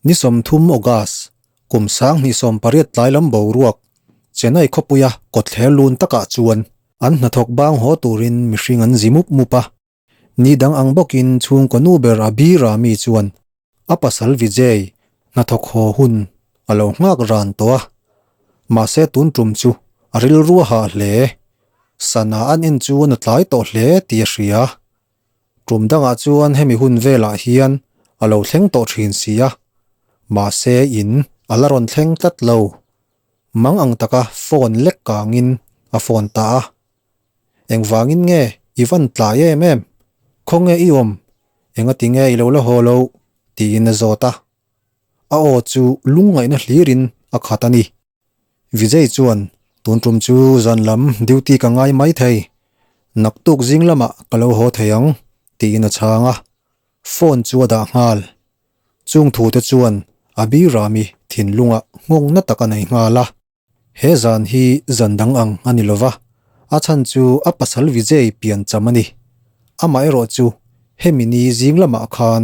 Ni 30 August, kum 2018 tlai lam boruak, Chennai khawpuia kawtthler lun takah chuan an hnathawk bang haw turin mihring an zi mup mup a. Ni dang ang bawkin chhungkaw nu ber Abhi Rami chuan a pasal Vijay hnathawk haw hun a lo nghak ran tawh a, mahse tun tum chu a rilru a hah hle. Sana an en chuan a tlai tawh hle tih a hria. Tum dangah chuan hemi hun velah hian a lo thleng tawh thin si a, mahse in a la rawn thleng tlat lo. Mang ang taka phone lek kangin a phone ta a. Engvangin nge i van tlai em em? Khawnge i awm? Engati nge i lo la haw lo? tiin a zawt a. A aw chu lungngaihna hlirin a khat a ni. Vijay chuan, Tun tum chu zan lam duty ka ngai mai thei. Naktuk zing lamah ka lo haw thei ang, tiin a chhang a. Phone chu a dah nghal. Chung thute chuan Abirami thinlungah nghawngna tak a nei nghal a. He zan hi zan dang ang a ni lova, a chhan chu a pasal Vijay pian cham a ni. Amaherawh chu hemi ni zing lamah khan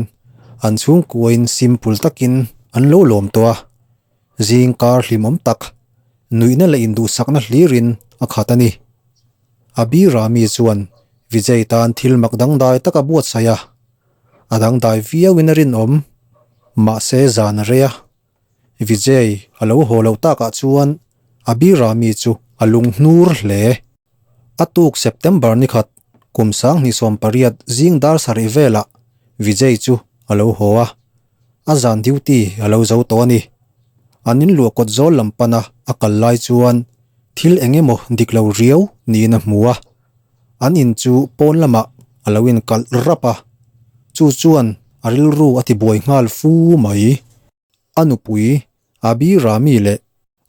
an chhungkuain simple takin an lo lawm tawh a, zing kar hlimawm tak, nuihna leh induhsakna hlirin a khat a ni. Abhi Rami chuan Vijay tan thil mak dangdai tak a buatsaih a, a dangdai viauin a rinawm, mahse zan a rei a. Vijay a lo haw loh takah chuan Abirami chu a lung hnur hle. A tuk September ni khat kum 2018 zing dar sarih velah Vijay chu a lo haw a, a zan duty a lo zo tawh a ni. An inluah kawt zawl lam pana a kal lai chuan thil eng emaw dik lo riau niin a hmu a, an in chu pawn lamah a lo inkalh rap a, chu chuan a rilru a tibuai nghal fu mai. A nupui Abi Rami leh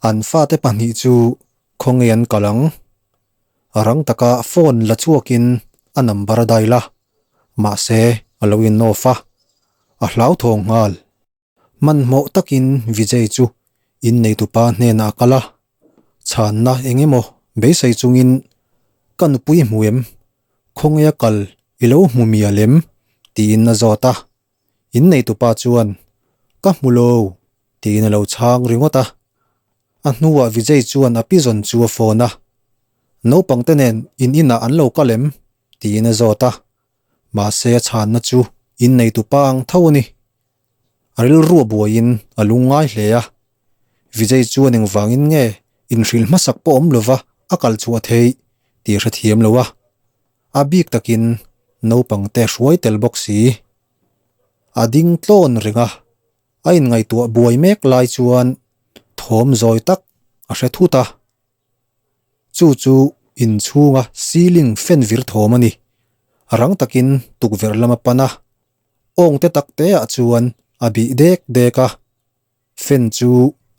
an fate pahnih chu khawnge an kal ang? A rang taka phone la chhuakin a number a dial a, mahse a lo in off a, a hlauthawng nghal. Hmanhmawh takin Vijay chu inneitupa hnenah a kal a, chhanna eng emaw beisei chungin ka nupui hmu em? Khawnge a kal i lo hmu mial em? tiin a zawt a. In neitupa chuan, Ka hmu lo, tiin a lo chhang ringawt a. A hnuah Vijay chuan a pizawn chu a phone a, Naupangte nen in inah an lo kal em? tiin a zawt a. Mahse a chhanna chu in neitupa ang tho a ni. A rilru a buaiin a lungngai hle a. Vijay chuan engvangin nge inhrilh hmasak pawh awm lova a kal chhuah theih tih a hrethiam lo a. A bik takin naupang te hruai tel bawk si. A ding tlawn reng a, a inngaihtuah buai mek lai chuan thawm zawi tak a hre thut a. Chu chu inchhunga ceiling fan vir thawm a ni. Rang takin tukverh lam a pan a, awng te tak te ah chuan a bih dek dek a. Fan chu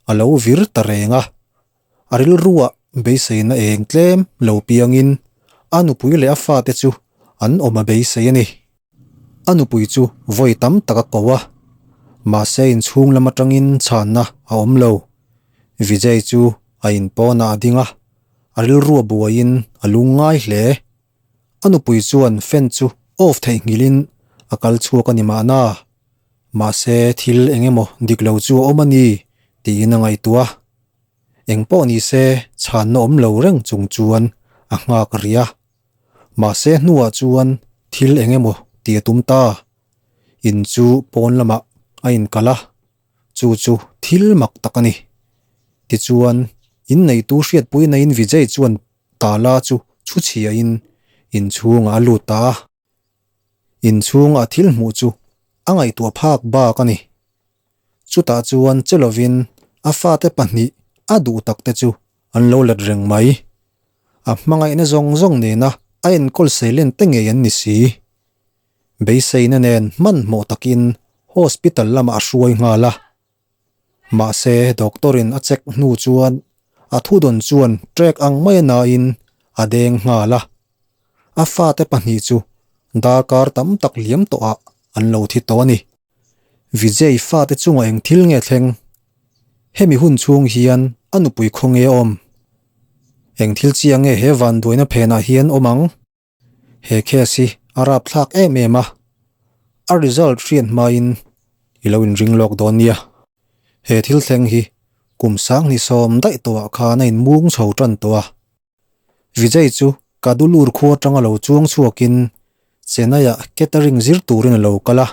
a lo vir ta reng a, a rilruah beiseina eng tlem lo piangin a nupui leh a fate chu an awm a beisei a ni. A nupui chu vawi tam tak a ko a, mahse inchhung lam atangin chhanna a awm lo. Vijay chu a inpawnah a ding a, a rilrua buaiin a lungngai hle. A nupui chuan fan chu off theihnghilhin a kal chhuak a ni mahna. Mahse, thil eng emaw dik lo chu a awm a ni, tiin a ngaihtuah a. Eng pawh ni se, chhanna awm lo reng chung chuan a nghak rih a. Mahse, hnuah chuan thil eng emaw tih a tum ta. In chu pawn lamah a inkalh a, chu chu thil mak tak a ni. Tichuan, inneitu hriatpui naiin Vijay chuan tala chu chhuchhiahin inchhungah a lut ta a. Inchhunga thil hmuh chu a ngaihtuah phak bak a ni. Chutah chuan che lovin a fate pahnih a duh takte chu an lo let reng mai. A hmangaihna zawng zawng nena a enkawl seilen te ngei an ni si. Beiseina nen hmanhmawh takin hospital lamah a hruai nghal a. Mahse doctor in a check hnu chuan a thudawn chuan trek ang mai a nain a deng nghal a. A fate pahnih chu darkar tam tak liam tawhah an lo thi tawh a ni. Vijay fate chungah eng thil nge thleng? Hemi hun chhung hian a nupui khaw nge a awm? Eng thil chiah nge he vanduaina phenah hian awm ang? He case hi a rapthlak em em a, a result hriat hmain i lo inring lawk dawn nia. He thil thleng hi kum 2010 daih tawhah khan a inmung chho tan tawh a. Vijay chu Kadulur khua atanga lo chuang chhuakin Chennai-ah catering zir turin a lo kal a,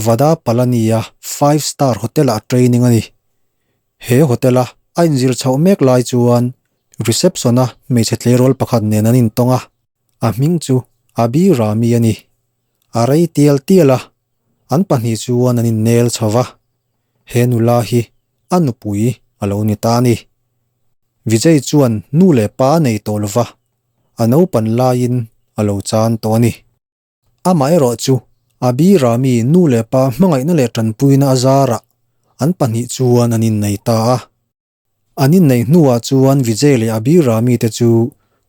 Vada Palani-a five star hotel-ah training a ni. He hotel-a a inzir chhoh mek lai chuan reception-a hmeichhe tleirawl pakhat nen an intawng a, a hming chu Abhi Rami a ni. A rei tial tial a, an pahnih chuan an innel chho va, he nula hi a nupui a lo ni ta a ni. Vijay chuan nu leh pa a nei tawh lova, a naupan laiin a lo chan tawh a ni. Amaherawh chu Abi Rami nu leh pa hmangaihna leh tanpuina a zarah an pahnih chuan an innei ta a. An inneih hnuah chuan Vijay leh Abi Rami te chu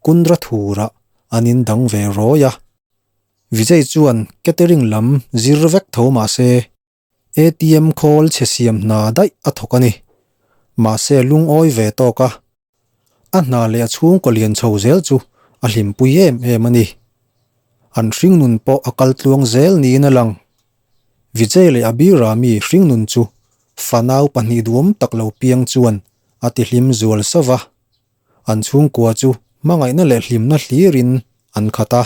Kundra thurah an indang ve rawi a. Vijay chuan catering lam zir vek tho mah se, ATM khawl chhe siam hna daih a thawk a ni. Mahse lungawi ve tawk a, a hna leh a chhungkaw lian chho zel chu a hlimpui em em a ni. An hringnun pawh a kal tluang zel niin a lang. Vijay leh Abirami hringnun chu fanau pahnih duam tak lo piang chuan a tihlim zual sauh a. An chhungkua chu hmangaihna leh hlimna hlirin an khat a.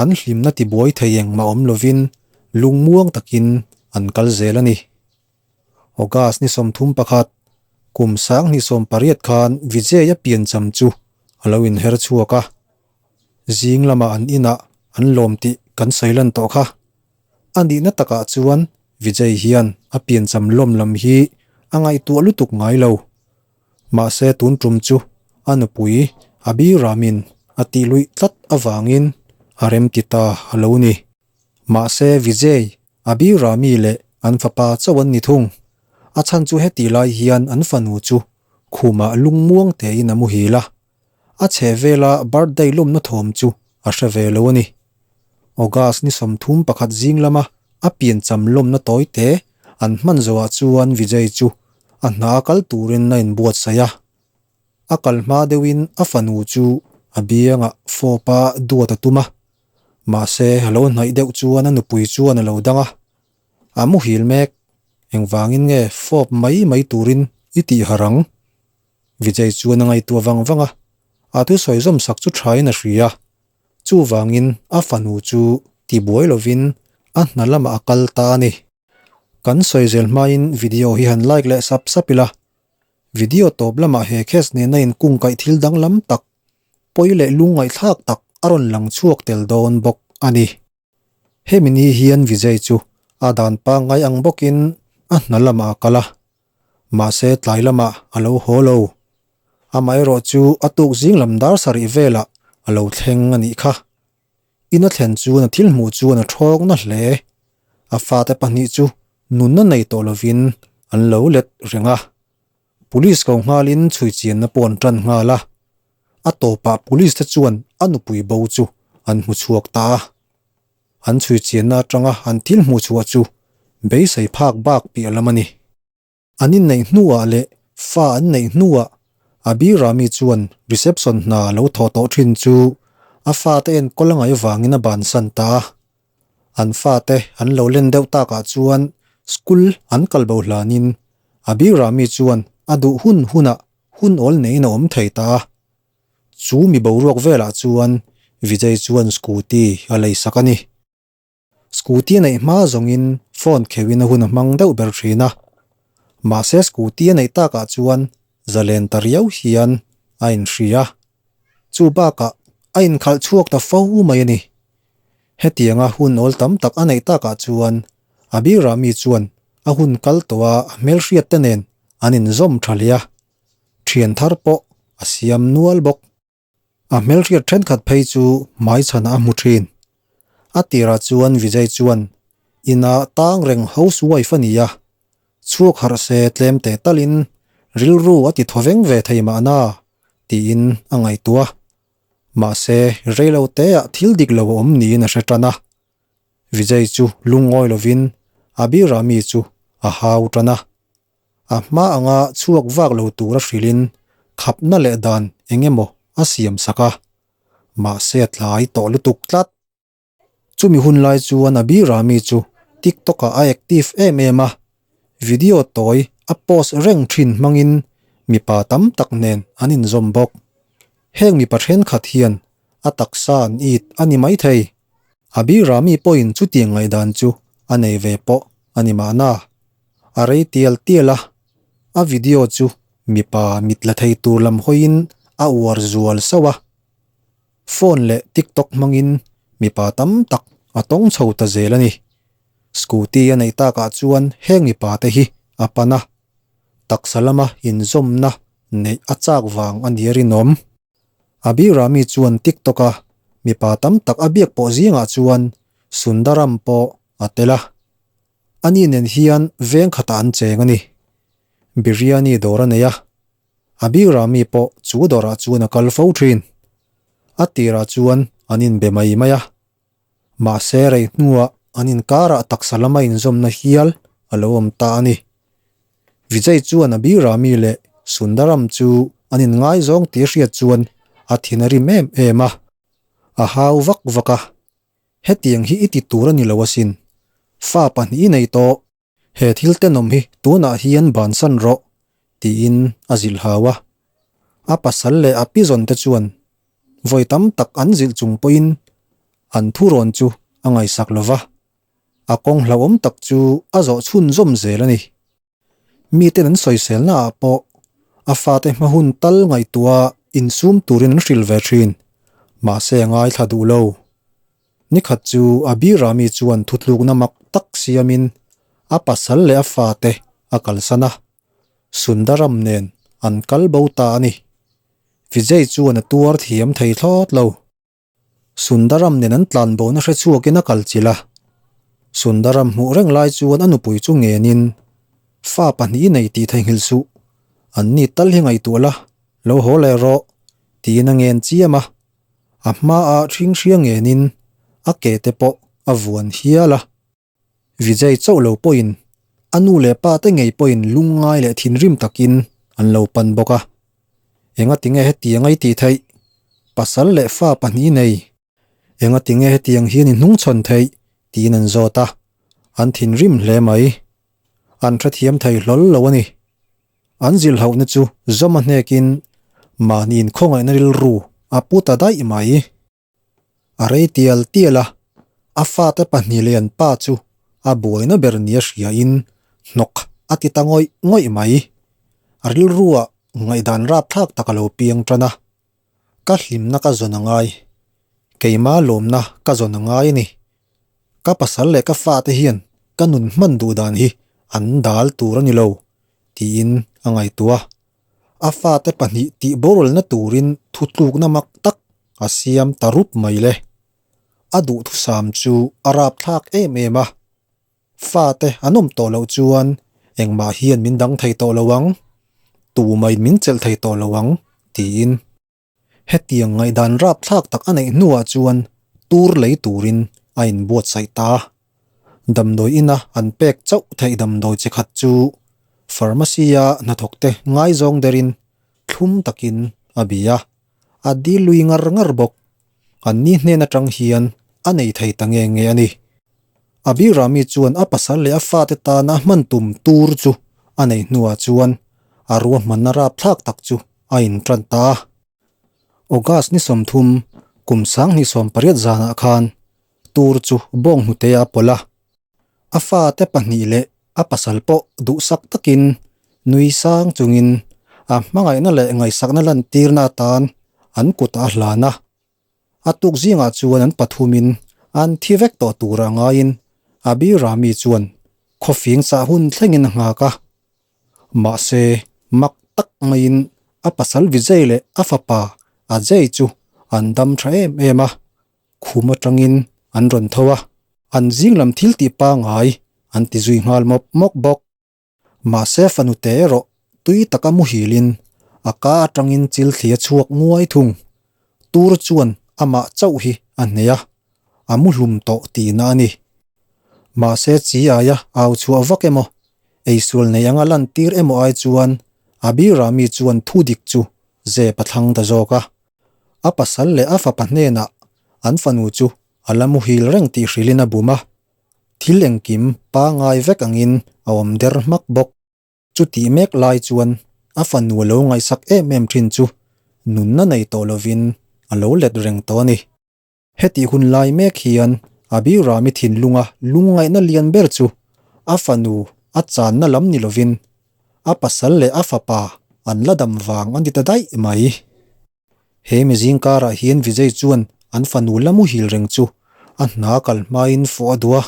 An hlimna tibuai thei engmah awm lovin lungmuang takin an kal zel a ni. August ni 31, kum 2018 khan Vijay-a piancham chu a lo inher chhuak a. Zing lamah an inah an lawm tih kan sawi lan tawh kha. A nihna takah chuan Vijay hian a piancham lawm lam hi a ngaihtuah lutuk ngai lo. Mahse tun tum chu a nupui Abi Ramin a tih luih tlat avangin a remti ta a lo ni. Mahse Vijay, Abi Rami leh an fapa chauh an ni thung. A chhan chu heti lai hian an fanu chu khumah lungmuang tein a muhil a. A chhehvela birthday lawmna thawm chu a hre ve lo a ni. August ni 31 zing lama a piancham lawmna tawi te an hman zawhah chuan Vijay chu a hna a kal turin a inbuatsaih a. A kal hma deuhin a fanu chu a biangah fawpa duat a tum a. Mahse a lo hnaih deuh chuan a nupui chuan a lo dang a. A muhil mek, engvangin nge fawp mai mai turin i tih harh ang? Vijay chuan a ngaihtuah vang vang a, a thusawi zawm sak chu thain a hria. Chuvangin a fanu chu tibuai lovin a hna lamah a kal ta a ni. Kan sawi zel hmain video hi han like leh sap sap ila, video tawp lamah he case nena inkungkaih thil danglam tak, pawi leh lungngaihthlak tak a rawn lang chhuak tel dawn bawk a ni. Hemi ni hian Vijay chu a dan pangngai ang bawkin a hna lamah a kal a, mahse tlai lamah a lo haw lo. Amaherawh chu a tuk zing lam dar sarih velah a lo thleng a nih kha. In a thlen chuan a thil hmuh chuan a thawk na hle. A fate pahnih chu nunna nei tawh lovin an lo let reng a. Police ko nghalin chhui chianna pawh an tan nghal a. A tawpah police te chuan a nupui bo chu an hmu chhuak ta a. An chhui chianna atanga an thil hmuh chhuah chu beisei phak bak piah lam a ni. An inneih hnuah leh fa an neih hnuah Abirami chuan reception hna lo thawh tawh thin chu a fate enkawl a ngaih vangin a bansan ta a. An fate an lo len deuh takah chuan school an kal bo hlanin Abirami chuan a duh hun hunah hun awl neiin a awm thei ta a. Chu mi boruak velah chuan Vijay chuan scooty a lei sak a ni. Scooty a neih hma zawngin phone kheuhin a hun a hmang deuh ber thin a. Mahse scooty a neih takah chuan zalen ta riau hian a inhria. Chu bakah a inkhalh chhuak ta fo mai a ni. Hetianga hun awl tam tak a neih takah chuan Abirami chuan a hun kal tawh a a hmelhriat te nen an inzawm tha hle a, thian thar pawh a siam nual bawk. A hmelhriat thenkhat phei chu hmaichhanah a hmu thin. A tirah chuan Vijay chuan inah tang reng housewife a ni a, chhuak harh se tlem teh talin rilru a ti thawveng ve thei mahna tiin a ngaihtuah. Mahse reilo teah thil dik lo a awm niin a hre tan a. Vijay chu lungawi lovin Abirami chu a hau tan a. A hma anga chhuak vak lo tura hrilhin khapna leh dan eng emaw a siam sak a, mahse a tlai tawh lutuk tlat. Chumi hun lai chuan Abirami chu TikTok-ah a active em em a, video tawi a post reng thin hmangin mipa tam tak nen an inzawm bawk. Heng mipa thenkhat hian a taksa an it a ni maithei. Abirami pawhin chutiang ngaihdan chu a nei ve pawh a ni mahna. A rei tial tial a, a video chu mipa mit la thei tur lam hawiin a uar zual sauh a. Phone leh TikTok hmangin mipa tam tak a tawng chho ta zel a ni. Scooty a neih takah chuan heng mipa te hi a pan a, taksa lama inzawmna neih a chak vang a ni a rinawm. Abirami chuan TikTok a mipa tam tak a biak pawh zingah chuan Sundaram pawh a tel a. Ani nen hian veng khatah an cheng a ni. Biryani dawr a nei a, Abirami pawh chu dawrah chuan a kal fo thin. A tirah chuan an inbe mai mai a. Mahse rei hnuah an inkarah taksa lama inzawmna hial a lo awm ta a ni. Vijay chuan Abirami leh Sundaram chu an inngaizawng tih a hriat chuan a thin a rim em em a, a hau vak vak a. Hetiang hi i ti tur a ni lo asin. Fa pahnih i nei tawh. He thil tenawm hi tunah hian bansan rawh, tiin a zilh hau a. A pasal leh a pizawn te chuan vawi tam tak an zilh chung pawhin an thurawn chu a ngaihsak lo va, a kawng hlauhawm tak chu a zawh chhunzawm zel a ni. Miten an sawiselna ah pawh a fate hma hun tal ngaihtuah insum turin an hrilh ve thin, mahse a ngaithla duh lo. Nikhat chu Abirami chuan thutlukna mak tak siamin a pasal leh a fate a kalsan a, Sundaram nen an kal bo ta a ni. Vijay chuan a tuar thiam thei thlawt lo. Sundaram nen an tlan bona hre chhuakin a kal chilh a. Sundaram hmuh reng lai chuan a nupui chu ngenin, Fa pahnih i nei tih theihnghilh suh, an ni tal hi ngaihtuah la, lo haw leh rawh, tiin a ngen chiam a. A hmaah hringhria ngenin a ke te pawh a vuan hial a. Vijay chauh lo pawhin a nu leh pa te ngei pawhin lungngai leh thinrim takin an lo pan bawk a. Engatinge hetiang a i tih theih? Pasal leh fa pahnih nei. Engatinge hetiang hian i hnungchhawn theih? tiin an zawt a. An thinrim hle mai. An hrethiam thei hlawl lo a ni. An zilhauhna chu zawm a hnekin mahni inkhawngaihna rilru a pu ta daih mai. A rei tial tial a, a fate pahnih leh an pa chu a buaina ber nia hriain hnawk a ti ta ngawih ngawih mai. A rilruah ngaihdan rapthlak tak a lo piang tan a, Ka hlimna ka zawn a ngai, keima lawmna ka zawn a ngai a ni. Ka pasal leh ka fate hian ka nun hman duh dan hi an dal tur a ni lo, tiin a ngaihtuah a. A fate pahnih tih boralna turin thutlukna mak tak a siam ta rup mai le. A duhthusam chu a rapthlak em em a. Fate an awm tawh loh chuan engmah hian min dang thei tawh lo ang, tumahin min chelh thei tawh lo ang, tiin. Hetiang ngaihdan rapthlak tak a neih hnuah chuan tur lei turin a inbuatsaih ta a. Damdawi ina an pek chauh theih damdawi chi khat chu pharmacy-a hnathawkte ngaizawng derin thlum takin a bi a, a dil lui ngar ngar bawk. Anni hnen atang hian a nei thei ta nge nge a ni. Abirami chuan a pasal leh a fate tana hman tum tur chu a nei hnuah chuan a ruahmanna rapthlak tak chu a intan ta a. August ni 30, kum 2018 zanah khan tur chu bawng hnute a pawlh a. A fate pahnih leh a pasal pawh duhsak takin nui sang chungin a hmangaihna leh ngaihsakna lantirna atan an kutah a hlan a. A tuk zingah chuan an pathumin an thi vek tawh tura ngaiin Abirami chuan khawfing chah hun thlengin a nghak a. Mahse, mak tak maiin a pasal Vijay leh a fapa Ajay chu an dam tha em em a. Khum atangin an rawn tho a, an zing lam thil tih pangai an ti zui nghal mawp mawp bawk. Mahse fanute erawh tui taka muhilin a ka atangin chil thli a chhuak nguai thung. Tur chuan amah chauh hi a hneh a, a muhlum tawh tihna a ni. Mahse chi aia au chhuah vak emaw, eisual nei anga lantir emaw ai chuan Abirami chuan thu dik chu zep a thlang ta zawk a. A pasal leh a fapa hnenah an fanu chu a la muhil reng tih hrilhin a bum a, thil engkim pangai vek angin a awm der hmak bawk. Chutih mek lai chuan a fanu a lo ngaihsak em em thin chu nunna nei tawh lovin a lo let reng tawh a ni. Hetih hun lai mek hian Abirami thinlunga lungngaihna lian ber chu a fanu a channa lam ni lovin a pasal leh a fapa an la dam vang a ni ta daih mai. He mi zing karah hian Vijay chuan an fanu la muhil reng chu a hna kal hmain fawh a duh a,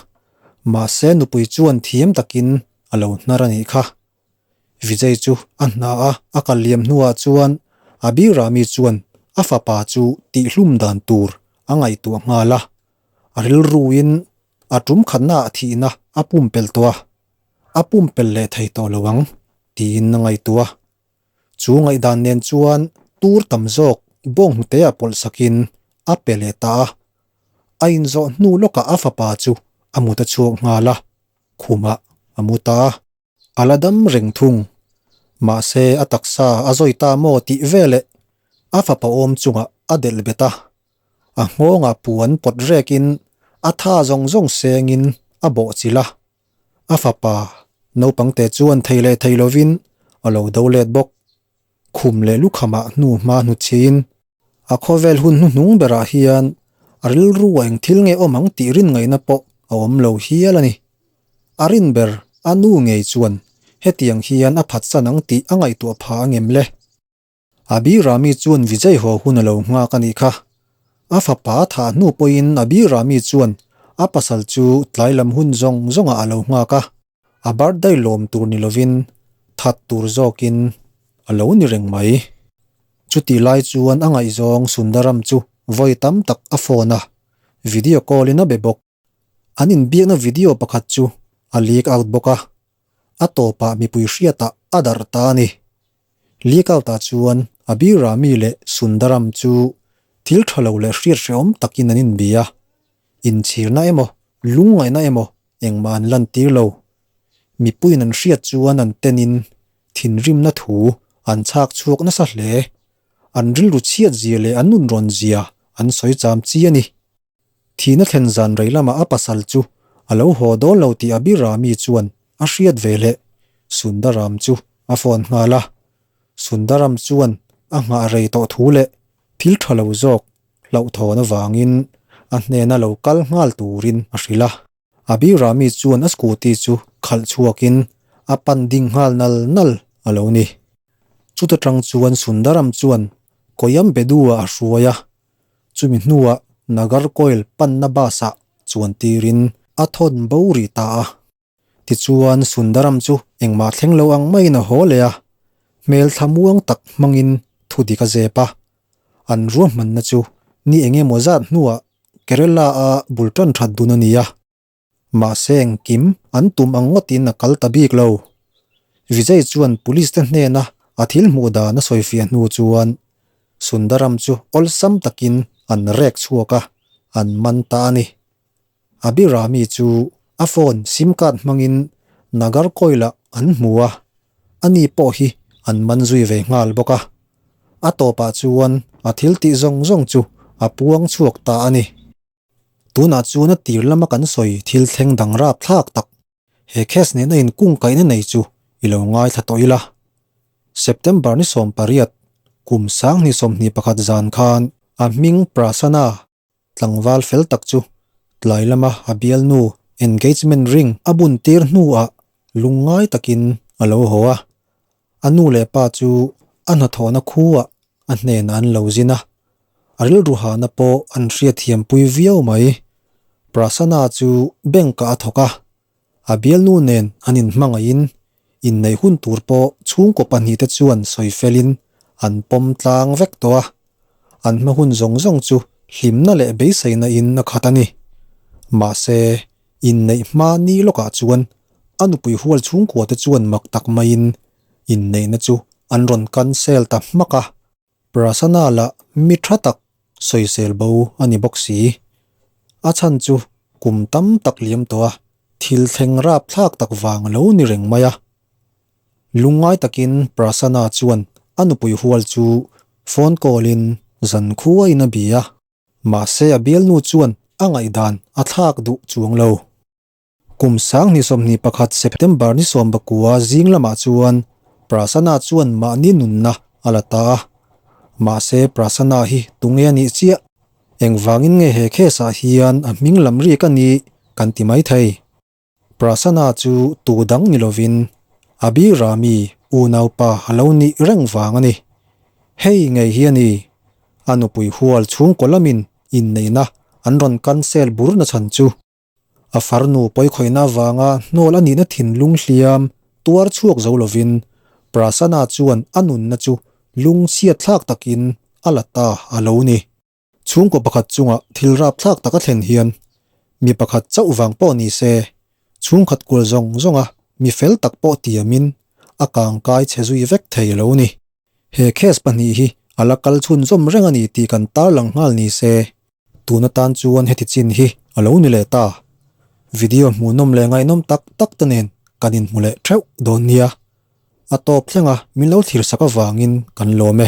mahse nupui chuan thiam takin a lo hnar a nih kha. Vijay chu a hna a a kal liam hnuah chuan Abirami chuan a fapa chu tihhlum dan tur a ngaihtuah nghal a, a rilruin a tum khatnaah thihna a pumpelh tawh a, a pumpelh leh thei tawh lo ang tiin a ngaihtuah a. Chu ngaihdan nen chuan tur tam zawk bawng hnuteah pawlh sakin a pe leh ta a. A inzawh hnu lawkah a fapa chu a mut a chhuak nghal a, khumah a mu ta a. A la dam reng thung. Mahse a taksa a zawi ta maw tih veleh a fapa awm chungah a delh bet a. A nghawngah puan pawt rekin a tha zawng zawng sengin a bawhchilh a. A fapa naupangte chuan thei leh thei lovin a lo do let bawk. Khum leh lukhamah hnu hma hnutchhiin a khawvel hun hnuhnung berah hian a rilru a eng thil nge awm ang tih rin ngaihna pawh a awm lo hial a ni. A rin ber a nu ngei chuan hetiang hian a phatsan ang tih a ngaihtuah phah angem le? Abirami chuan Vijay haw hun a lo nghak a nih kha. A fapa thah hnu pawhin Abirami chuan a pasal chu tlai lam hun zawng zawngah a lo nghak a, a birthday lawm tur ni lovin that tur zawkin a lo ni reng mai. Chutih lai chuan a ngaihzawng Sundaram chu vawi tam tak a phone a, video call in a be bawk. An inbiakna video pakhat chu a leak out bawk a, a tawpah mipui hriatah a darh ta a ni. Leak out ah chuan Abirami leh Sundaram chu thil tha lo leh hriat hrehawm takin an inbia a, inchhirna emaw lungngaihna emaw engmah an lantir lo. Mipuiin an hriat chuan an tenin thinrimna thu an chhak chhuak nasa hle. An rilru chhiat zia leh an nunrawn zia an sawi cham chi a ni. Thihna thlen zan rei lamah a pasal chu a lo haw dawn lo tih Abirami chuan a hriat ve leh Sundaram chu a phone nghal a. Sundaram chuan a nghah rei tawh thu leh thil tha lo zawk hlauhthawn avangin a hnena lo kal nghal turin a hrilh a. Abirami chuan a scooty chu khalh chhuakin a pan ding nghal nal nal a lo ni. Chuta tang chuan Sundaram chuan Koyambedu-ah a hruai a, chumi hnuah Nagarkoil panna bus-ah chuan tirin a thawn bo rih ta a. Tichuan Sundaram chu engmah thleng lo ang maiin a haw leh a, hmel thlamuang tak hmangin thu dik a zep a. An ruahmanna chu ni eng emaw zat hnuah Kerala-a bul tan that dun a ni a. Mahse engkim an tum ang ngawtin a kal ta bik lo. Vijay chuan police te hnena a thil hmuh dan a sawifiah hnu chuan Sundaram chu awlsam takin an rek chhuak a, an man ta a ni. Abirami chu a phone sim card hmangin Nagarkoil-ah an hmu a, ani pawh hi an man zui ve nghal bawk a. A tawpah chuan a thil tih zawng zawng chu a puang chhuak ta a ni. Tunah chuan a tir lama kan sawi thil thleng dang rap thlak tak, he case nena inkungkaihna nei chu i lo ngaithla tawh ila. September ni 18, kum 2021 zan khan a hming Prasanna Tlangval fel tak chu tlai lama a bialnu engagement ring a bun tir hnuah lungngai takin a lo haw a. A nu leh pa chu a hnathawhna khuah a hnenah an lo zin a, a rilru hahna pawh an hriatthiampui viau mai. Prasanna chu bank-ah a thawk a, A bialnu nen an inhmangaihin inneih hun tur pawh chhungkaw pahnihte chuan sawi felin an pawm tlang vek tawh a, an hma hun zawng zawng chu hlimna leh beiseina in a khat a ni. Mahse, inneih hma ni lawkah chuan a nupui hual chhungkuate chuan mak tak maiin inneihna chu an rawn cancel ta hmak a. Prasanna lah mi tha tak sawisel bo a ni bawk si. A chhan chu kum tam tak liam tawh a, thil thleng rap thlak tak vang a lo ni reng mai a. Lungngai takin Prasanna chuan a nupui hual chu phone call in zan khua in a bia a, mahse a bialnu chuan a ngaihdan a thlak duh chuang lo. Kum 2021 September ni 19 zing lamah chuan Prasanna chuan mahni nunna a la ta a. Mahse Prasanna hi tunge a nih chiah? Engvangin nge he case ah hian a hming lam rik a nih kan ti mai thei. Prasanna chu tu dang ni lovin Abhirami unaupa a lo nih reng vang a ni. Hei ngei hi a ni, a nupui hual chhungkaw lamin inneihna an rawn cancel bur na chhan chu. A farnu pawikhawihna avanga hnawl a nihna thinlung hliam tuar chhuak zo lovin Prasanna chuan a nunna chu lungchhiat thlak takin a la ta a lo ni. Chhungkaw pakhat chunga thil rapthlak tak a thlen hian mi pakhat chauh vang pawh ni se, chhungkhat kual zawng zawnga mi fel tak pawh tiamin a kangkai chhe zui vek thei lo ni. He case pahnih hi a la kal chhunzawm reng a ni tih kan tarlang nghal ni se, tun atan chuan heti chin hi a lo ni leh ta. Video hmuhnawm leh ngaihnawm tak tak te nen kan inhmu leh theuh dawn nia. A tawp thlenga min lo thlir sak avangin kan lawm e.